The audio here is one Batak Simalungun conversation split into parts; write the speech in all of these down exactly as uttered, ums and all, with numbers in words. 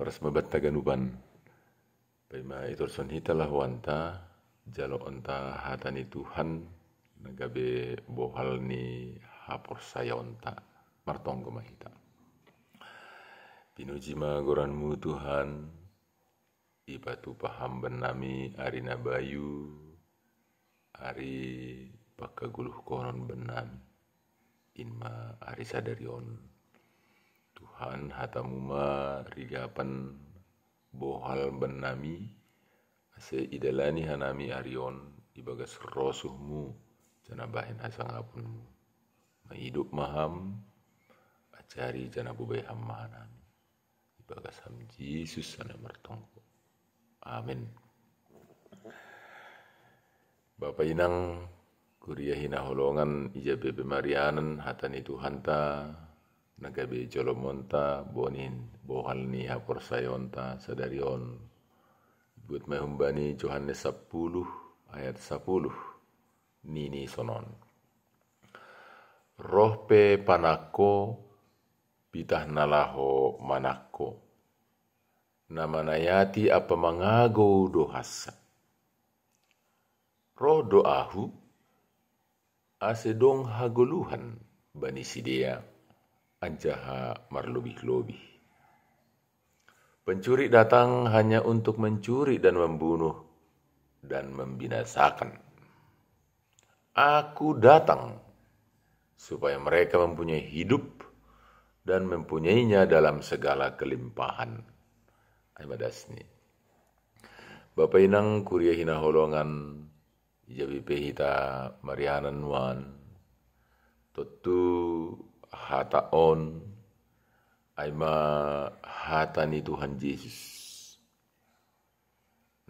Parsmabatta ganupan. Paima itorson hita lahoanta, jaloonta hata ni Tuhan, na gabe bohal ni haporsayaonta. Martonggo ma hita. Pinuji ma goranmu Tuhan, ipatupa ham bannami ari na bayu, ari pangkagoluhkonon bannami. In ma ari sadari on. Tuhan, hatamu ma rigapan bohal bannami, ase idalani hanami ari on ibagas rosuhmu, janah bahen hasangaponmu. Maidup ma ham, ajari janah bubai ham ma hanami. Ibagas ham Jesus sana martonggo. Amin. Bapa inang, kuria hinaholongan ija pe pemarianan hata ni Tuhanta, na gabe jolomonta bonin bohal ni haporsayaonta sadari on. Buat mai humbani Johannes sapuluh ayat sapuluh nini sonon. Roh pe panangko, pitah na laho manangko. Na manayati ampa mangagou do hansa. Roh do ahu, ase dong hagoluhan bani sidea, anjaha marlobih-lobih. Pencuri datang hanya untuk mencuri dan membunuh dan membinasakan. Aku datang supaya mereka mempunyai hidup dan mempunyainya dalam segala kelimpahan. Ai ma dasni. Bapa inang kuria hinaholongan, ija pe hita marianan nuan. Tontu hata on, ai ma hata ni Tuhan Jesus.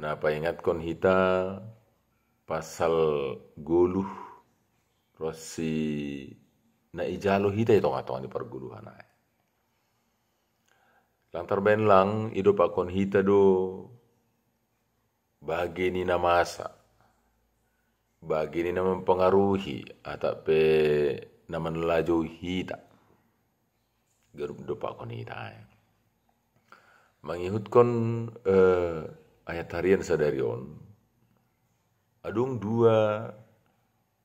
Na paingatkon hita pasal goluh ronsi na ijalo hita i tongah-tongah ni pargoluhan ai. Lang tarbahen lang idopakkon hita do bage ni na masa, bage ni na mempengaruhi, atap pe na manlajou hita. Ganup dopakkon hita ai. Mangihutkon eh, ayat harian sadari on, adong dua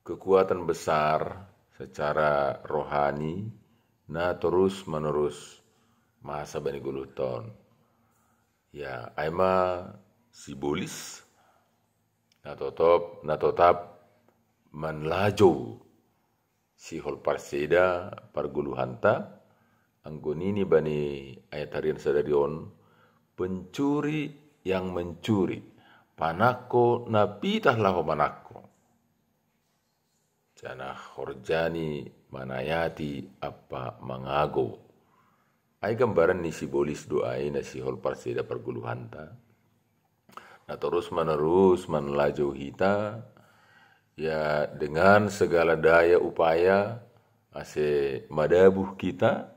kekuatan besar secara rohani na terus menerus masa bani goluhta on. Ya, ai ma sibolis na totop na totap manlajou sihol parseda pargoluhanta, anggo nini bani ayat harian sadari on, pencuri yang mencuri, panangko na pitah laho manangko. Janah horjani manayati ampa mangagou. Ai gambaran ni sibolis do ai na sihol parseda pargoluhanta. Na terus menerus manlajou hita, ya dengan segala daya upaya ase madabuh hita,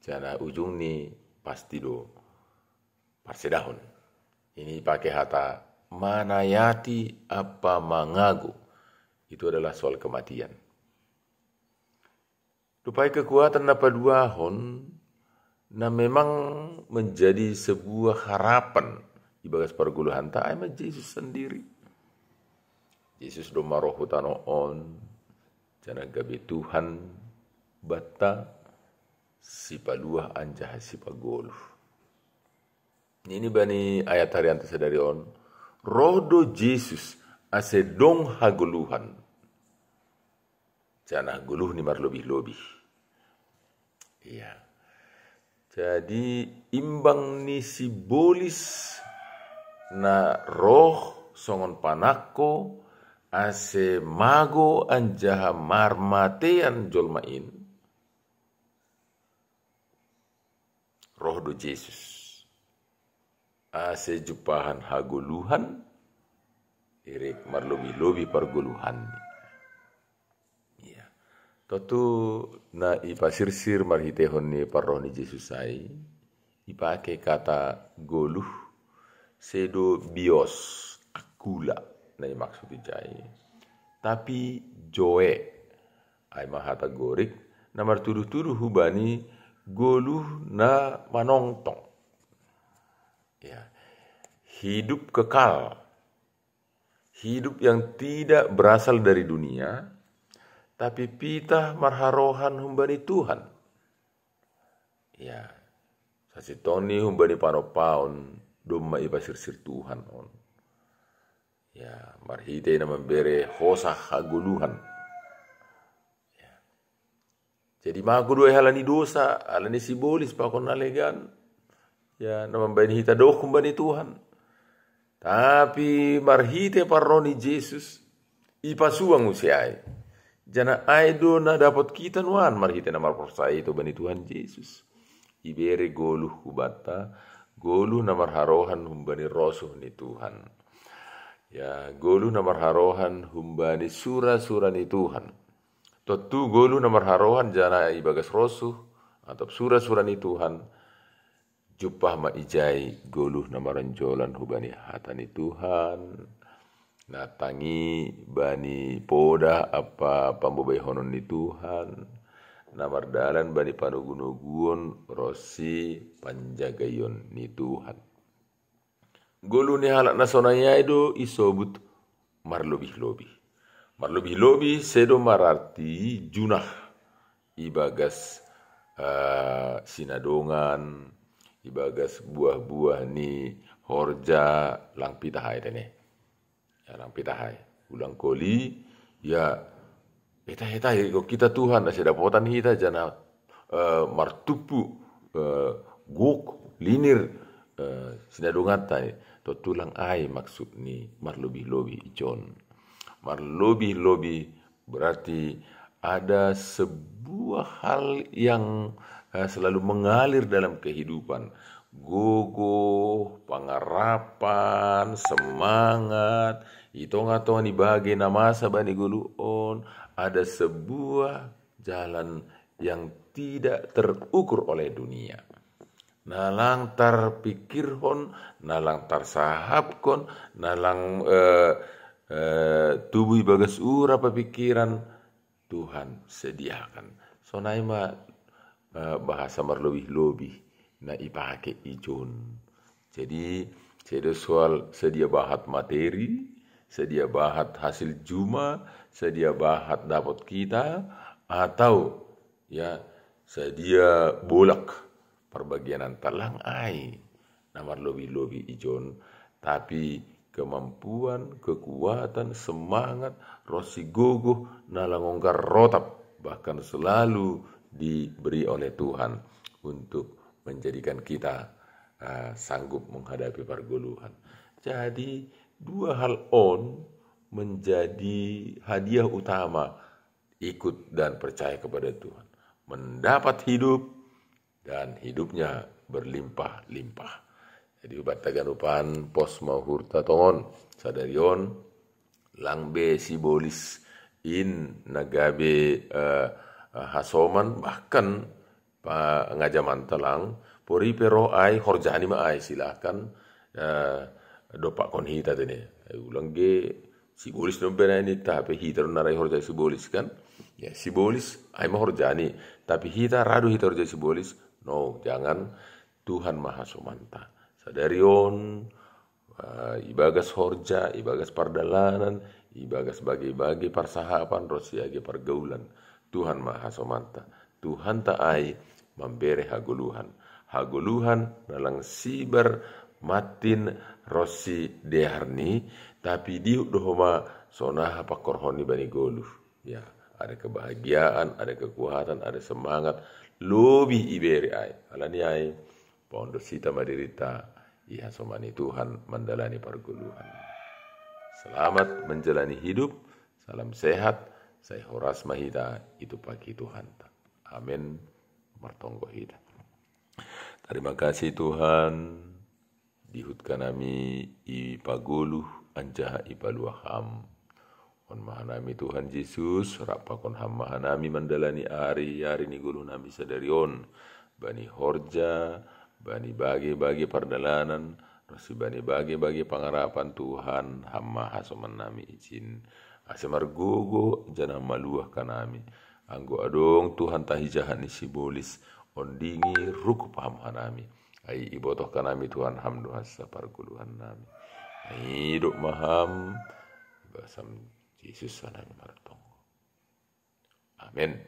janah ujungni pasti do parsedahon. Ini pakai hata manayati ampa mangagou. Itu adalah soal kematian. Dob ai kekuatan na paduahon na memang menjadi sebuah harapan ibagas pargoluhanta ai ma Jesus sandiri. Jesus domma roh hu tanoh on, janah gabe Tuhan banta, sipaluah anjaha sipagoluh. Nini bani ayat harianta sadari on, roh do Jesus ase dong hagoluhan. Janah goluh ni marlobih-lobih. Iya. Jadi imbang ni sibolis na roh songon panangko ase magou anjaha marmatean jolma in. Roh do Jesus. Ase jumpahan hagoluhan, irik marlobih-lobih pargoluhan. Iya. Tontu na ipasirsir marhiteihon ni parroh ni Jesus ai, ipake kata goluh, sedo bios, akula, na imaksud ijai. Tapi zoe, ai ma hata Gorik, na martuduh-tuduh hubani goluh na manongtong. Ya. Hidup kekal. Hidup yang tidak berasal dari dunia, tapi pitah marharohan humbani Tuhan. Ya, sasintongni humbani panompaon domma ipasirsir Tuhan on. Ya, marhite na mambere hosa hagoluhan. Ya. Jadi mago do ai halani dosa, halani sibolis pakon na legan. Ya, na mambahen hita dohot humbani Tuhan. Tapi marhite parroh ni Jesus, ipasuang muse ai. Janah ai do na dapot hita nuan marhite na marporsaya hita bani Tuhan Jesus. Ibere goluh hubanta, goluh na marharohan humbani rosuh ni Tuhan. Ya, goluh na marharohan humbani sura-sura ni Tuhan. Tontu goluh na marharohan janah ibagas rosuh atau sura-sura ni Tuhan, jumpah ma ijai goluh na maronjolan hubani hata ni Tuhan, na tangi bani podah ampa pambobaihonon ni Tuhan, na mardalan bani panogunoguon ronsi panjagaion ni Tuhan. Goluh ni halak na sonai ai do isobut marlobih-lobih. Marlobih-lobih sedo mararti junah ibagas uh, sinadongan, ibagas buah-buah ni horja, lang pitah ai tene. Ya, lang pitah ai. Ulang koli, ya, heta-heta, ya, kok hita Tuhan, asa dapotan hita janah uh, martumpu uh, gok linir uh, sinadonganta. Tontu lang ai maksud ni marlobih-lobih ijon. Marlobih-lobih berarti ada sebuah hal yang uh, selalu mengalir dalam kehidupan. Gogo, pangarapan, semangat, i tonga-tonga ni bage na masa bani goluh on, ada sebuah jalan yang tidak terukur oleh dunia. Na lang tarpikirhon, na lang tarsahapkon, na lang eh, eh, tubuh ibagas ura papikiran, Tuhan sediakan. Sonai ma eh, bahasa marlobih-lobih na ipake ijon. Jadi sedo soal sedia bahat materi, sedia bahat hasil juma, sedia bahat dapot kita, atau ya sedia bolak parbagiananta, lang ai na marlobih-lobih ijon, tapi kemampuan, kekuatan, semangat, ronsi gogo na lang onggar rotap, bahkan selalu diberi oleh Tuhan untuk menjadikan kita uh, sanggup menghadapi perguluhan. Jadi dua hal on menjadi hadiah utama ikut dan percaya kepada Tuhan. Mendapat hidup dan hidupnya berlimpah-limpah. Jadi hubanta ganupan pos ma uhurta tongon sadari on, lang be sibolis in na gabe uh, hasoman, bahkan pangajamanta lang, pori pe roh ai, horjani ma ai, silahkan uh, dopakkon hita tene. Ulang ge sibolis do benai ninta, pe hita do narai horja sibolis kan. Ya, sibolis ai ma horjani, tapi hita radu hita horja sibolis. No, jangan. Tuhan ma hasomanta sadari on, uh, ibagas horja, ibagas pardalanan, ibagas bage-bage parsahapan ronsi age pargaulan. Tuhan ma hasomanta. Tuhanta ai mambere hagoluhan. Hagoluhan na lang sibar mattin ronsi dearni, tapi dihut do homa sonaha pangkorhonni bani goluh. Ya, ada kebahagiaan, ada kekuatan, ada semangat. Lobi ibere ai. Alani ai, paondos hita ma dirita ihasomani Tuhan mandalani pargoluhan. Selamat menjalani hidup, salam sehat, sai horas ma hita itupaki Tuhanta. Amin. Martonggo hita. Terima kasih Tuhan, dihut hanami ipagoluh anjaha ipaluah Ham. On ma hanami Tuhan Jesus, rap pakon Ham ma hanami mandalani ari-ari ni goluhnami sadari on, bani horja, bani bage-bage pardalanan, ronsi bani bage-bage pangarapan Tuhan, Ham ma hasomannami ijin. Ase margogo janah maluah hanami. Anggo adong Tuhanta hijahat ni sibolis, ondingi rungkup Ham hanami. Ai ibotoh kanami Tuhan Ham do hansa pargoluhan nami. Ai dok ma Ham, basam Jesus hanami martonggo. Amin.